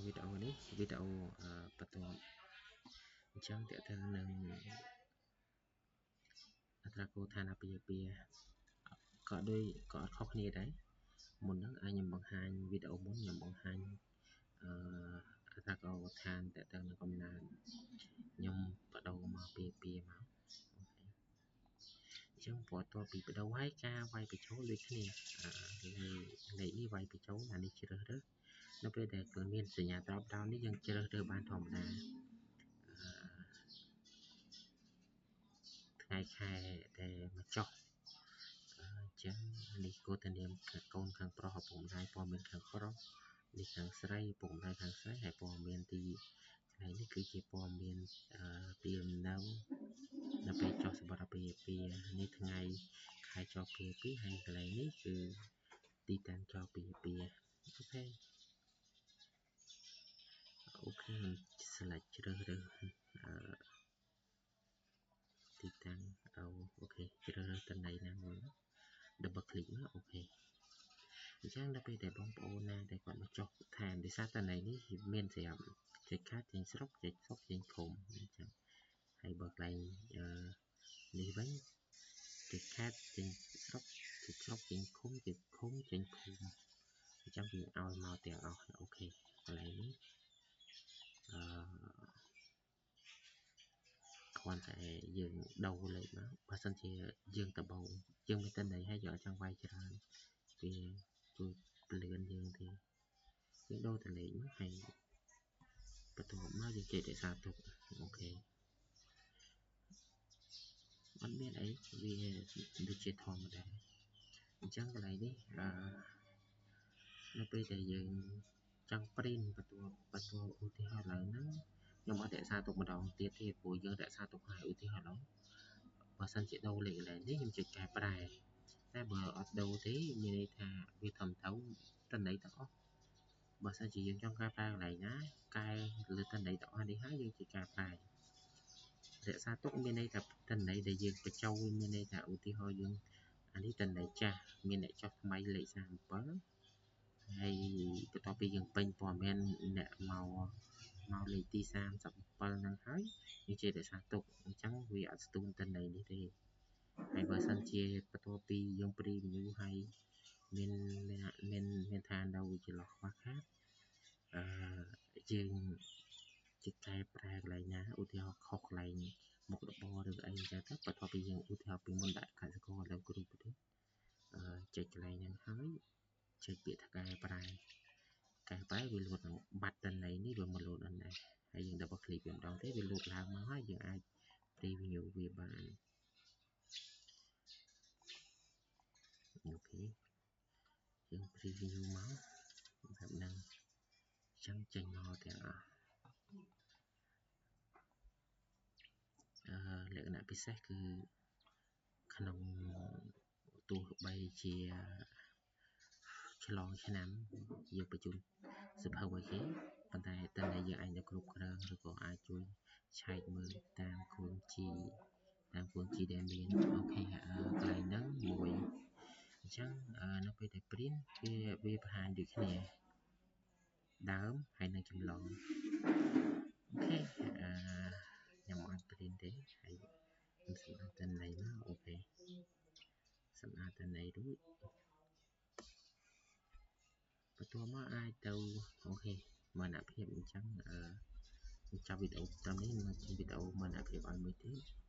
វីដេអូនេះវីដេអូបន្ទាប់អញ្ចឹងតើទៅនឹងអត្រាគោឋានអាពាហ៍ពិពាហ៍ក៏ដូចក៏អត់ខុសគ្នាដែរមុនហ្នឹងខ្ញុំបង្ហាញវីដេអូមុនខ្ញុំបង្ហាញអឺអត្រាគោឋានតើទៅនឹងកំណើតខ្ញុំបដូរមកពីពីមកអញ្ចឹងបន្ទាប់ពីបដូរហើយការវាយបញ្ចូលដូចគ្នាលេខនេះវាយបញ្ចូលអានេះជ្រើសរើសនៅពេលដែលមានសញ្ញា drop down នេះយើងជ្រើសរើសបានធម្មតាថ្ងៃខែដែលមកចុះអញ្ចឹងនេះគោតានាមកូនខាងប្រុសឪពុកម្ដាយព័ត៌មានខាងប្រុសនេះខាងស្រីឪពុកម្ដាយខាងស្រីហើយព័ត៌មានទីកន្លែងនេះគឺជាព័ត៌មានទីលំនៅនៅពេលចុះសម្បត្តិអាពាហ៍ពិពាហ៍នេះថ្ងៃខែចុះអាពាហ៍ពិពាហ៍ហើយកន្លែងនេះគឺទីតាំងចុះអាពាហ៍ពិពាហ៍អូខេខ្ញុំ select ជ្រើសរើសទីតាំងអូខេជ្រើសរើសតំណែងណាមួយ double click មកអូខេអញ្ចឹងដល់ពេលដែលបងប្អូនណាដែលគាត់មកចុះថែមដោយសារតំណែងនេះមានស្រាប់ចុចខាតចេញស្រុកចុចស្រុកចេញឃុំអញ្ចឹងហើយបើកន្លែងនេះវិញចុចខាតចេញស្រុកចុចស្រុកចេញឃុំចុចឃុំចេញភូមិអញ្ចឹងវាឲ្យមកទាំងអស់អូខេកន្លែងនេះអឺគ្រាន់តែយើងដូរលេខមកបើសិនជាយើងដបងយើងមានតំណែងហើយយើងអត់ចង់វាយច្រើនវាជួយពលឿនយើងទេយើងដូរតលេខមកហើយបន្ទាប់មកយើងចេះរក្សាទុកអូខេអត់មានអីវាដូចជាធម្មតាអញ្ចឹងកន្លែងនេះអឺនៅពេលដែលយើងចង់ print បន្ទាប់ឧទាហរណ៍ឡើងហ្នឹងខ្ញុំអត់រក្សាទុកម្ដងទៀតទេព្រោះយើងរក្សាទុកហើយឧទាហរណ៍ឡើងបើសិនជាដូរលេខកន្លែងនេះខ្ញុំចុចកែប្រែតែបើអត់ដូរទេមានន័យថាវាធំទៅតំណែងទាំងអស់បើសិនជាយើងចង់កែប្រែកន្លែងណាកែលើតំណែងទាំងអស់នេះហើយយើងចុចកែប្រែរក្សាទុកមានន័យថាតំណែងដែលយើងបញ្ចូលមានន័យថាឧទាហរណ៍យើងអានេះតំណែងចាស់មានអ្នកចុះថ្មីលេខ37ហើយបន្ទាប់ពីយើងពេញព័ត៌មានអ្នកមកលេខទី37ហ្នឹងហើយយើងចេះរក្សាទុកអញ្ចឹងវាអត់ស្ទួនតំណែងនេះទេហើយបើសិនជាបន្ទាប់ពីយើង preview ហើយមានមានមានថានៅចន្លោះខ្វះខាតអឺយើងជាកែប្រែកន្លែងណាឧទាហរណ៍ខុសកន្លែងមុខរបរឬអីអញ្ចឹងទៅបន្ទាប់ពីយើងឧទាហរណ៍ពីមុនដាក់កសិករលើគ្រូប្រទេសចុចកន្លែងហ្នឹងហើយចុចពាក្យថាកែប្រែវាលូតនឹងបាត់តំណែងនេះវាមកលូតដល់ដែរហើយយើង double click វាម្ដងទេវាលូតឡើងមកហើយយើងអាច preview វាបានអូខេយើង preview មកបែបហ្នឹងអញ្ចឹងចេញមកទាំងអស់លក្ខណៈពិសេសគឺក្នុងទោះបីជាឆ្លងឆ្នាំយើងបញ្ជូនសភៅឲ្យគេប៉ុន្តែតើយើងអាចនៅគ្រប់គ្រងឬក៏អាចជួយឆែកមើលតាមគោលជីតាមគោលជីដែលមានអូខេកន្លែងហ្នឹងមួយអញ្ចឹងនៅពេលដែល print វាបង្ហាញដូចគ្នាដើមហើយនឹងចម្លងអូខេខ្ញុំអត់ print ទេហើយខ្ញុំសម្អាតតំណែងមកអូខេសម្អាតតំណែងរួចបន្ទាប់មកអាចទៅអូខេមរណភាពអញ្ចឹងចាប់វីដេអូត្រឹមនេះនឹងជាវីដេអូមរណភាពឲ្យមួយទៀត។